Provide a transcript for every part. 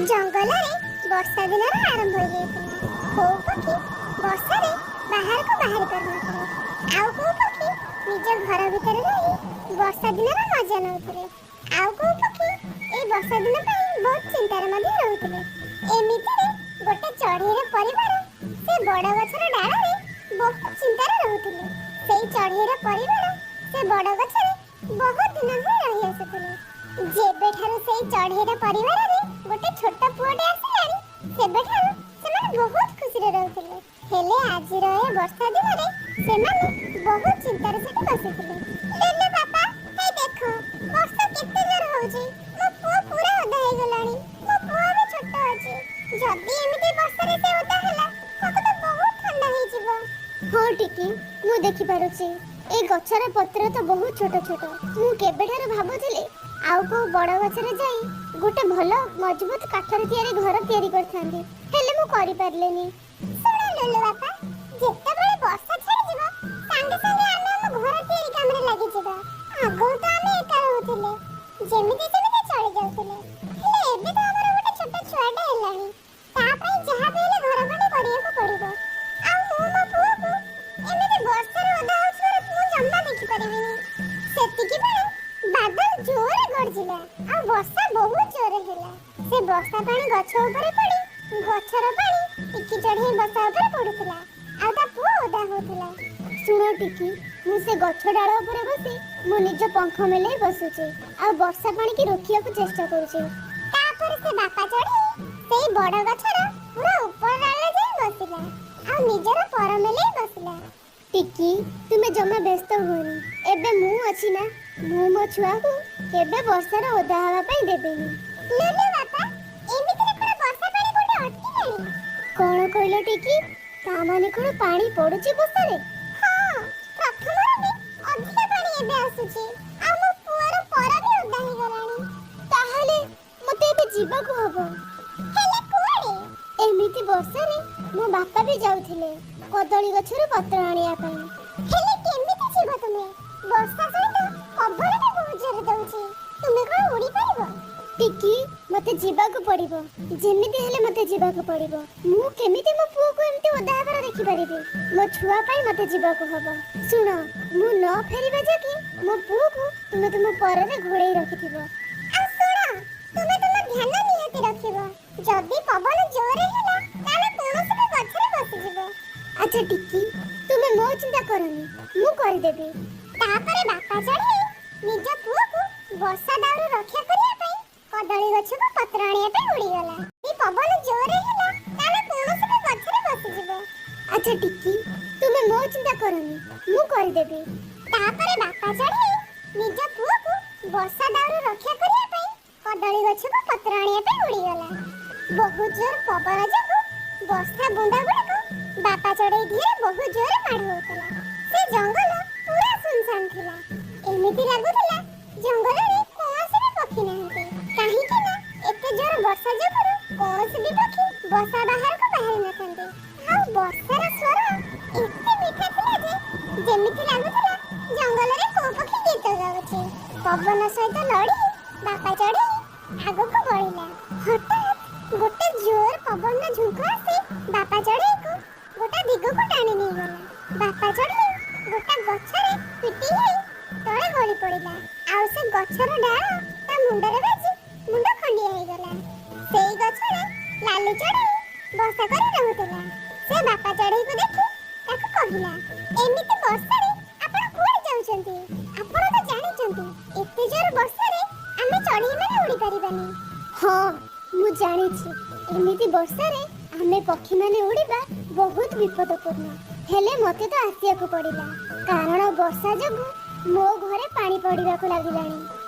ଜଙ୍ଗଲରେ ବର୍ଷା ଦିନର ଆରମ୍ଭ ହୋଇଯାଇଥିଲା। କୋଉ ପକ୍ଷୀ ବର୍ଷାରେ ବାହାରକୁ ବାହାରି ପାରୁନଥିଲେ, ଆଉ କୋଉ ପକ୍ଷୀ ନିଜ ଘର ଭିତରେ ରହି ବର୍ଷା ଦିନର ମଜା ନେଉଥିଲେ, ଆଉ କୋଉ ପକ୍ଷୀ ଏଇ ବର୍ଷା ଦିନ ପାଇଁ ବହୁତ ଚିନ୍ତାରେ ମଧ୍ୟ ରହୁଥିଲେ। ଏମିତିରେ ଗୋଟେ ଚଢ଼େଇର ପରିବାର ସେ ବଡ଼ ଗଛର ଡାଳରେ ବହୁତ ଚିନ୍ତାରେ ରହୁଥିଲେ। ସେଇ ଚଢ଼େଇର ପରିବାର ସେ ବଡ଼ ଗଛରେ ବହୁତ ଦିନ ଧରି ରହି ଆସୁଥିଲେ। ଯେବେଠାରୁ ସେଇ ଚଢ଼େଇର ପରିବାରରେ ଗୋଟେ ଛୋଟ ପୁଅଟେ ଆସିଲାଣି, ସେବେଠାରୁ ସେମାନେ ବହୁତ ଖୁସିରେ ରହୁଥିଲେ। ହେଲେ ଆଜିର ଏ ବର୍ଷା ଦିନରେ ସେମାନେ ବହୁତ ଚିନ୍ତାରେ ସେଠି ବସିଥିଲେ। ଲୁଲୁ ବାପା, ହେଇ ଦେଖ, ବର୍ଷା କେତେ ଜୋର ହଉଛି। ମୋ ପୁଅ ପୁରା ଓଦା ହେଇଗଲାଣି। ମୋ ପୁଅ ଏବେ ଛୋଟ ଅଛି। ଯଦି ଏମିତି ବର୍ଷାରେ ସେ ଓଦା ହେଲା, ତାକୁ ତ ବହୁତ ଥଣ୍ଡା ହେଇଯିବ। ହଁ ଟିକି, ମୁଁ ଦେଖିପାରୁଛି। ଏଇ ଗଛର ପତ୍ର ତ ବହୁତ ଛୋଟ ଛୋଟ। ମୁଁ କେବେଠାରୁ ଭାବୁଥିଲି ଆଉ କୋଉ ବଡ ଗଛରେ ଯାଇ ଗୋଟେ ଭଲ ମଜବୁତ କାଠରେ ତିଆରି ଘର ତିଆରି କରିଥାନ୍ତି, ହେଲେ ମୁଁ କରିପାରିଲିନି। ଶୁଣ ଲୁଲୁ ବାପା, ଯେତେବେଳେ ବର୍ଷା ଛାଡ଼ିଯିବ, ସାଙ୍ଗେ ସାଙ୍ଗେ ଆମେ ଆମ ଘର ତିଆରି କାମରେ ଲାଗିଯିବା। ଆଗରୁ ତ ଆମେ ଏକା ରହୁଥିଲେ, ଯେମିତି ସେମିତି ଚଳି ଯାଉଥିଲେ। ହେଲେ ଏବେ ତ ଆମର ଗୋଟେ ଛୋଟ ଛୁଆଟେ ହେଲାଣି। ତା ପାଇଁ ଯାହା ବି ହେଲେ ଘର ଖଣ୍ଡେ କରିବାକୁ ପଡ଼ିବ। ଆଉ ମୁଁ ମୋ ପୁଅକୁ ଏମିତି ବର୍ଷାରେ ଓଦା ହେଉଥିବାର ମୁଁ ଜମା ଦେଖିପାରିବିନି। ସେତିକି ବେଳେ ବାଦଲ ଜୋରେ ଗର୍ଜିଲା ଆଉ ବର୍ଷା ବହୁତ ଜୋରେ ହେଲା। ସେ ବର୍ଷା ପାଣି ଗଛ ଉପରେ ପଡି ଗଛର ପାଣି ଟିକି ଚଢେଇ ବସା ଉପରେ ପଡୁଥିଲା ଆଉ ତା ପୁଅ ଓଦା ହଉଥିଲା। ଶୁଣ ଟିକି, ମୁଁ ସେ ଗଛ ଡାଳ ଉପରେ ବସି ମୋ ନିଜ ପଙ୍ଖ ମେଲେଇ ବସୁଛି ଆଉ ବର୍ଷା ପାଣିକି ରୋକିବାକୁ ଚେଷ୍ଟା କରୁଛି। ତାପରେ ସେ ବାପା ଚଢେଇ ସେଇ ବଡ ଗଛର ପୁରା ଉପର ଡାଳରେ ଯାଇ ବସିଲା ଆଉ ନିଜର ପର ମେଲେଇ ବସିଲା। ଟିକି, ତୁମେ ଜମା ବ୍ୟସ୍ତ ହୁଅନି। ଏବେ ମୁଁ ଅଛି ନା। ମୁଁ ମୋ ଛୁଆକୁ କେବେ ବର୍ଷାରେ ଓଦା ହେବା ପାଇଁ ଦେବିନି। ଲୁଲୁ ବାପା, ଏମିତିରେ କଣ ବର୍ଷା ପାଣି କୋଉଠି ଅଟକିଲାଣି? କଣ କହିଲ ଟିକି? ତା ମାନେ କଣ ପାଣି ପଡୁଛି ବର୍ଷାରେ? ହଁ, ପ୍ରଥମରୁ ବି ଅଧିକା ପାଣି ଏବେ ଆସୁଛି ଆଉ ମୋ ପୁଅର ପର ବି ଓଦା ହେଇଗଲାଣି। ତାହେଲେ ମତେ ଏବେ ଯିବାକୁ ହବ। ହେଲେ କୁଆଡେ? ଏମିତି ବର୍ଷାରେ ମୋ ବାପା ବି ଯାଉଥିଲେ କଦଳୀ ଗଛରୁ ପତ୍ର ଆଣିବା ପାଇଁ। ହେଲେ କେମିତି ଯିବ ତୁମେ? ବର୍ଷା ସହିତ ପବନ ବି ବହୁତ ଜୋରେ ଦଉଛି। ତୁମେ କଣ ଉଡ଼ି ପାରିବ? ଟିକି, ମତେ ଯିବାକୁ ପଡିବ। ଯେମିତି ହେଲେ ମତେ ଯିବାକୁ ପଡିବ। ମୁଁ କେମିତି ମୋ ପୁଅକୁ ଏମିତି ଓଦା ହେବାର ଦେଖିପାରିବି? ମୋ ଛୁଆ ପାଇଁ ମତେ ଯିବାକୁ ହବ। ଶୁଣ, ମୁଁ ନ ଫେରିବା ଯାକେ ମୋ ପୁଅକୁ ତୁମେ ତୁମ ପରରେ ଘୋଡେଇ ରଖିଥିବ। ଆଉ ଶୁଣ, ତୁମେ ତୁମ ଧ୍ୟାନ ନିହାତି ରଖିବ। ଯଦି ପବନ ଜୋରେ ହେଲା, ତାହେଲେ କୌଣସି ବି ଗଛରେ ବସିଯିବ। ଆଚ୍ଛା ଟିକି, ତୁମେ ମୋ ଚିନ୍ତା କରନି, ମୁଁ କରିଦେବି। ତାପରେ ବାପା ଚଢେଇ ନିଜ ପୁଅକୁ ବର୍ଷା ଦାଉରୁ ରକ୍ଷା କରିବା ପାଇଁ କଦଳୀ ଗଛକୁ ପତ୍ର ଆଣିବା ପାଇଁ ଉଡ଼ିଗଲା। ଯଦି ପବନ ଜୋରେ ହେଲା, ତାହେଲେ କୌଣସି ବି ଗଛରେ ବସିଯିବ। ଆଚ୍ଛା ଟିକି, ତୁମେ ମୋ ଚିନ୍ତା କରନି, ମୁଁ କରିଦେବି। ତାପରେ ବାପା ଚଢେଇ ନିଜ ପୁଅକୁ ବର୍ଷା ଦାଉରୁ ରକ୍ଷା କରିବା ପାଇଁ କଦଳୀ ଗଛକୁ ପତ୍ର ଆଣିବା ପାଇଁ ଉଡ଼ିଗଲା। ବହୁତ ଜୋର ପବନ ଯୋଗୁ ବର୍ଷା ବୁନ୍ଦା ଗୁଡିକ ବାପା ଚଢେଇ ଦିହରେ ବହୁତ ଜୋରେ ମାଡ଼ ହଉଥିଲା। ସେ ଜଙ୍ଗଲ ପୁରା ସୁନସାନ ଥିଲା। ଏମିତି ଲାଗୁଥିଲା ଜଙ୍ଗଲରେ କୌଣସି ବି ପକ୍ଷୀ ନାହାନ୍ତି, କାହିଁକି ନା ଏତେ ଜୋର ବର୍ଷା ଯୋଗୁରୁ କୌଣସି ବି ପକ୍ଷୀ ବସା ବାହାରକୁ ବାହାରି ନଥାନ୍ତି। ଆଉ ବର୍ଷାର ସ୍ୱର ଏତେ ମିଠା ଥିଲା ଯେ ଯେମିତି ଲାଗୁଥିଲା ଜଙ୍ଗଲରେ କୋଉ ପକ୍ଷୀ ଗୀତ ଗାଉଛି। ପବନ ସହିତ ଲଢି ବାପା ଚଢେଇ ଆଗକୁ ବଢିଲା। ହଠାତ୍ ଗୋଟେ ଜୋର ପବନର ଝୁଙ୍କ ଆସି ବାପା ଚଢେଇକୁ ଗୋଟା ଦିଗକୁ ଟାଣି ନେଇଗଲା। ବାପା ଚଢେଇ ଗୋଟା ଗଛରେ ପିଟି ହେଇ ତଳେ ଗଳି ପଡିଲା ଆଉ ସେ ଗଛର ଡାଳ ତା ମୁଣ୍ଡରେ ବାଜି ମୁଣ୍ଡ ଖଣ୍ଡିଆ ହେଇଗଲା। ସେଇ ଗଛରେ ଲାଲି ଚଢେଇ ବସା କରି ରହୁଥିଲା। ସେ ବାପା ଚଢେଇକୁ ଦେଖି ତାକୁ କହିଲା, "ଏମିତି ବର୍ଷାରେ ଆପଣ କୁଆଡେ ଯାଉଛନ୍ତି? ଆପଣ ତ ଜାଣିଛନ୍ତି, ଏତେ ଜୋର ବର୍ଷାରେ ଆମେ ଚଢେଇ ମାନେ ଉଡ଼ି ପାରିବାନି।" ହଁ, ମୁଁ ଜାଣିଛି, ଏମିତି ବର୍ଷାରେ ଆମେ ପକ୍ଷୀମାନେ ଉଡ଼ିବା ବହୁତ ବିପଦପୂର୍ଣ୍ଣ। ହେଲେ ମତେ ତ ଆସିବାକୁ ପଡ଼ିଲା, କାରଣ ବର୍ଷା ଯୋଗୁଁ ମୋ ଘରେ ପାଣି ପଡ଼ିବାକୁ ଲାଗିଲାଣି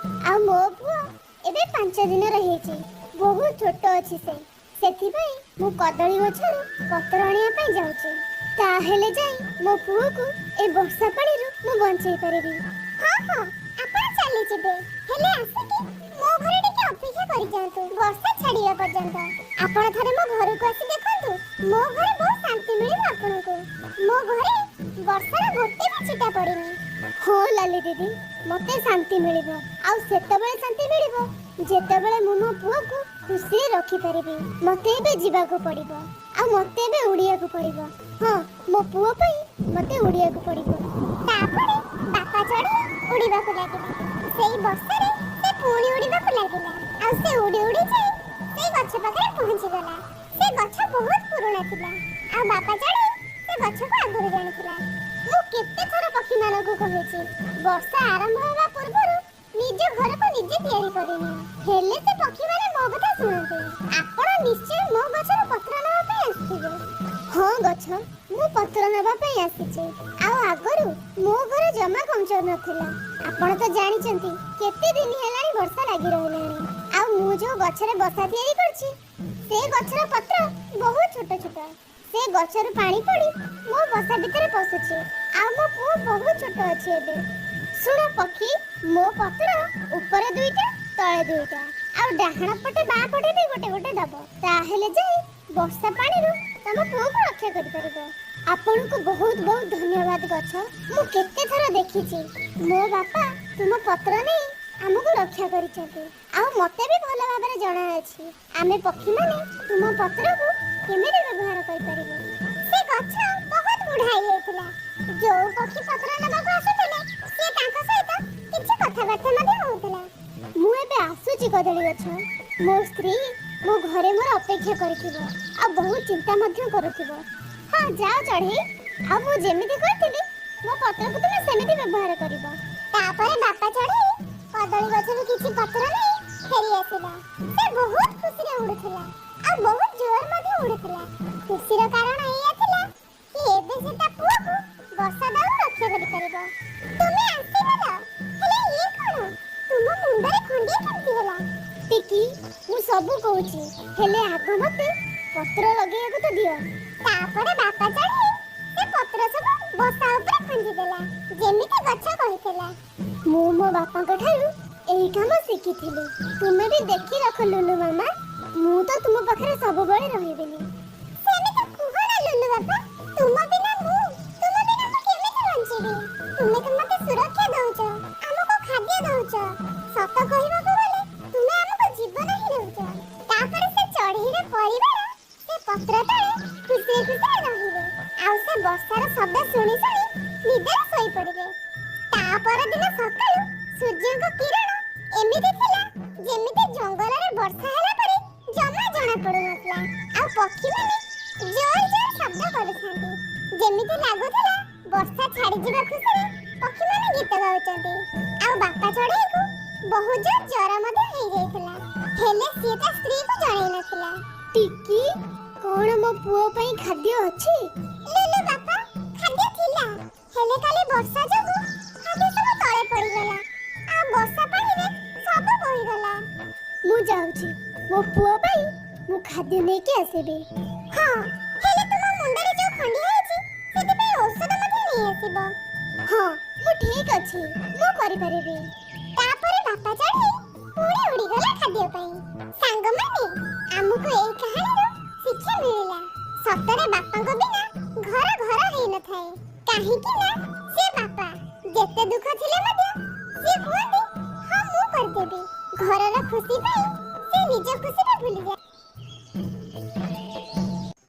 ଆଉ ମୋ ପୁଅ ଏବେ 5 ଦିନର ହେଇଛି, ବହୁତ ଛୋଟ ଅଛି ସେ। ସେଥିପାଇଁ ମୁଁ କଦଳୀ ଗଛରୁ ପତ୍ର ଆଣିବା ପାଇଁ ଯାଉଛି। ତାହେଲେ ଯାଇ ମୋ ପୁଅକୁ ଏ ବର୍ଷା ପାଣିରୁ ମୁଁ ବଞ୍ଚେଇ ପାରିବି। ହଁ, ଆପଣ ଚାଲିଯିବେ, ହେଲେ ଆସିକି ମୋ ଘରେ ଟିକେ ଅପେକ୍ଷା କରିଯାଆନ୍ତୁ ବର୍ଷା ଛାଡ଼ିବା ପର୍ଯ୍ୟନ୍ତ। ଆପଣ ଥରେ ମୋ ଘରକୁ ଆସି ଦେଖନ୍ତୁ। ମୋ ଘରେ ବହୁତ ଶାନ୍ତି ମିଳିବ ଆପଣଙ୍କୁ। ମୋ ଘରେ ବର୍ଷାର ଗୋଟେ ବି ଛିଟା ପଡ଼ିନି। ହଁ ଲାଲି ଦିଦି, ମତେ ଶାନ୍ତି ମିଳିବ। ଆଉ ସେତେବେଳେ ଶାନ୍ତି ମିଳିବ ଯେତେବେଳେ ମୁଁ ମୋ ପୁଅକୁ ଖୁସିରେ ରଖିପାରିବି। ମତେ ଏବେ ଯିବାକୁ ପଡିବ, ଆଉ ମତେ ଏବେ ଉଡ଼ିବାକୁ ପଡିବ। ହଁ, ମୋ ପୁଅ ପାଇଁ ମତେ ଉଡ଼ିବାକୁ ପଡିବ। ତାପରେ ବାପା ଚଢ଼େଇ ଉଡ଼ିବାକୁ ଲାଗିଲା। ସେଇ ବର୍ଷାରେ ସେ ପୁଣି ଉଡ଼ିବାକୁ ଲାଗିଲା, ଆଉ ସେ ଉଡ଼ି ଉଡ଼ି ଯାଇ ସେଇ ଗଛ ପାଖରେ ପହଞ୍ଚିଗଲା। ସେ ଗଛ ବହୁତ ପୁରୁଣା ଥିଲା, ଆଉ ବାପା ଚଢ଼େଇ ସେ ଗଛକୁ ଆଗରୁ ଜାଣିଥିଲା। ମୁଁ କେତେ ଥର ପକ୍ଷୀମାନଙ୍କୁ କହିଛି, ବର୍ଷା ଆରମ୍ଭ ହେବା ପୂର୍ବରୁ ନିଜ ଘରକୁ ନିଜେ ତିଆରି କରିନିଅ। ହେଲେ ସେ ପକ୍ଷୀମାନେ ମୋ କଥା ଶୁଣନ୍ତିନି। ଆପଣ ନିଶ୍ଚୟ ମୋ ଗଛରୁ ପତ୍ର ନେବା ପାଇଁ ଆସିଥିବେ। ହଁ ଗଛ, ମୁଁ ପତ୍ର ନେବା ପାଇଁ ଆସିଛି। ଆଉ ଆଗରୁ ମୋ ଘର ଜମା କମଜୋର ନଥିଲା। ଆପଣ ତ ଜାଣିଛନ୍ତି, କେତେ ଦିନ ହେଲାଣି ବର୍ଷା ଲାଗି ରହିଲାଣି। ଆଉ ମୁଁ ଯୋଉ ଗଛରେ ବସା ତିଆରି କରିଛି, ସେ ଗଛର ପତ୍ର ବହୁତ ଛୋଟ ଛୋଟ। ସେ ଗଛରୁ ପାଣି ପଡି ମୋ ବସା ଭିତରେ ପଶୁଛି, ଆଉ ମୋ ପୁଅ ବହୁତ ଛୋଟ ଅଛି ଏବେ। ଶୁଣ ପକ୍ଷୀ, ମୋ ପତ୍ର ଉପରେ ଦୁଇଟା, ତଳେ ଦୁଇଟା, ଆଉ ଡାହାଣ ପଟେ ବାଁ ପଟେ ବି ଗୋଟେ ଗୋଟେ ଦବ। ତାହେଲେ ଯାଇ ବର୍ଷା ପାଣିରୁ ତମ ପୁଅକୁ ରକ୍ଷା କରିପାରିବ। ଆପଣଙ୍କୁ ବହୁତ ବହୁତ ଧନ୍ୟବାଦ ଗଛ। ମୁଁ କେତେ ଥର ଦେଖିଛି, ମୋ ବାପା ତୁମ ପତ୍ର ନେଇ ଆମକୁ ରକ୍ଷା କରିଛନ୍ତି। ଆଉ ମତେ ବି ଭଲ ଭାବରେ ଜଣା ଅଛି, ଆମେ ପକ୍ଷୀମାନେ ତୁମ ପତ୍ରକୁ କେମିତି ବ୍ୟବହାର କରିପାରିବୁ। ସେ ଗଛ ବହୁତ ବୁଢା ହେଇଯାଇଥିଲା। ଯୋଉ ପକ୍ଷୀ ପତ୍ର ନେବାକୁ ଆସୁଥିଲେ, ସିଏ ତାଙ୍କ ସହିତ କିଛି କଥାବାର୍ତ୍ତା ମଧ୍ୟ ହଉଥିଲା। ମୁଁ ଏବେ ଆସୁଛି କଦଳୀ ଗଛ। ମୋ ସ୍ତ୍ରୀ ମୋ ଘରେ ମୋର ଅପେକ୍ଷା କରିଥିବ, ଆଉ ବହୁତ ଚିନ୍ତା ମଧ୍ୟ କରୁଥିବ। ହଁ, ଯାଅ ଚଢ଼େଇ। ଆଉ ମୁଁ ଯେମିତି କହିଥିଲି, ମୋ ପତ୍ରକୁ ତୁମେ ସେମିତି ବ୍ୟବହାର କରିବ। ତାପରେ ବାପା ଚଢ଼େଇ କଦଳୀ ଗଛରୁ କିଛି ପତ୍ର ନେଇ ଫେରି ଆସିଲା। ସେ ବହୁତ ଖୁସିରେ ଉଡୁଥିଲା, ଆଉ ବହୁତ ଜୋର ମଧ୍ୟ ଉଡୁଥିଲା। ଖୁସିର କାରଣ ଏଇଆ ଥିଲା କି ଏବେ ସେ ତା ପୁଅକୁ ବର୍ଷା ଦାଉରୁ ରକ୍ଷା କରିପାରିବ। ତୁମେ ଆସିଗଲ, ହେଲେ ଇଏ କଣ? ତୁମ ମୁଣ୍ଡରେ ଖଣ୍ଡିଆ କେମିତି ହେଲା? ଟିକି, ମୁଁ ସବୁ କହୁଛି, ହେଲେ ଆଗ ମତେ ପତ୍ର ଲଗେଇବାକୁ ତ ଦିଅ। ତାପରେ ବାପା ଚଢ଼େଇ ସେ ପତ୍ର ସବୁ ବସା ଉପରେ ଖଞ୍ଜିଦେଲା, ଯେମିତି ଗଛ କହିଥିଲା। ମୁଁ ମୋ ବାପାଙ୍କ ଠାରୁ ଏଇ କାମ ଶିଖିଥିଲି। ତୁମେ ବି ଦେଖି ରଖ ଲୁଲୁ ମାମା, ମୁଁ ତ ତୁମ ପାଖରେ ସବୁବେଳେ ରହିବିନି। ସେମିତି କୁହ ନା ଲୁଲୁ ବାପା। ତୁମ ବିନା ମୁଁ କେମିତି ବଞ୍ଚିବି? ତୁମେ ତ ମତେ ସୁରକ୍ଷା ଦଉଛ, ଆମକୁ ଖାଦ୍ୟ ଦଉଛ। ସତ କହିବାକୁ ଗଲେ ତୁମେ ଆମକୁ ଜୀବନ ହିଁ ଦଉଛ। ତାପରେ ସେ ଚଢ଼େଇର ପରିବାର ସେ ପତ୍ର ତଳେ ଖୁସିରେ ଖୁସିରେ ରହିଲେ, ଆଉ ସେ ବର୍ଷାର ଶବ୍ଦ ଶୁଣି ଶୁଣି ନିଦରେ ଶୋଇପଡ଼ିଲେ। ତା ପରଦିନ ସକାଳୁ ସୂର୍ଯ୍ୟଙ୍କ କିରଣ ଏମିତି ଥିଲା, ଯେମିତି ଜଙ୍ଗଲରେ ବର୍ଷା ହେଲା ପରେ ଜମା ଜଣା ପଡୁନଥିଲା, ଆଉ ପକ୍ଷୀମାନେ ଜୋର ଜୋର ଶବ୍ଦ କରୁଥାନ୍ତି। ଯେମିତି ଲାଗୁଥିଲା ବର୍ଷା ଛାଡ଼ିଯିବା ଖୁସିରେ ପକ୍ଷୀମାନେ ଗୀତ ଗାଉଛନ୍ତି। ଆଉ ବାପା ଚଢ଼େଇକୁ ବହୁତ ଜୋର ଜ୍ୱର ମଧ୍ୟ ହେଇଯାଇଥିଲା, ହେଲେ ସିଏ ତା ସ୍ତ୍ରୀକୁ ଜଣେଇ ନଥିଲା। ଟିକି, କଣ ମୋ ପୁଅ ପାଇଁ ଖାଦ୍ୟ ଅଛି? ଲୁଲୁ ବାପା, ଖାଦ୍ୟ ଥିଲା, ହେଲେ କାଲି ବର୍ଷା ଯୋଗୁ ଖାଦ୍ୟ ସବୁ ତଳେ ପଡ଼ିଗଲା, ଆଉ ବର୍ଷା ପାଣିରେ ସବୁ ବୋହିଗଲା। ମୁଁ ଯାଉଛି, ମୋ ପୁଅ ପାଇଁ ମୁଁ ଖାଦ୍ୟ ନେଇକି ଆସିବି। ହଁ, ହେଲେ ତୁମ ମୁଣ୍ଡରେ ଯୋଉ ଖଣ୍ଡିଆ ହେଇଛି, ସେଥିପାଇଁ ଔଷଧ ମଧ୍ୟ ନେଇ ଆସିବ। ହଁ, ମୁଁ ଠିକ ଅଛି, ମୁଁ କରିପାରିବି। ତାପରେ ବାପା ଚଢ଼େଇ ପୁଣି ଉଡ଼ିଗଲା ଖାଦ୍ୟ ପାଇଁ। ସାଙ୍ଗମାନେ, ଆମକୁ ଏଇ କାହାଣୀରୁ ଶିକ୍ଷା ମିଳିଲା, ସତରେ ବାପାଙ୍କ ବିନା ଘର ଘର ହେଇନଥାଏ। କାହିଁକି ନା ସେ ବାପା ଯେତେ ଦୁଃଖ ଥିଲେ ମଧ୍ୟ ସିଏ କୁହନ୍ତି, "ହଁ, ମୁଁ କରିଦେବି।" ଘରର ଖୁସି ପାଇଁ ସେ ନିଜ ଖୁସି ବି ଭୁଲିଯାଏ।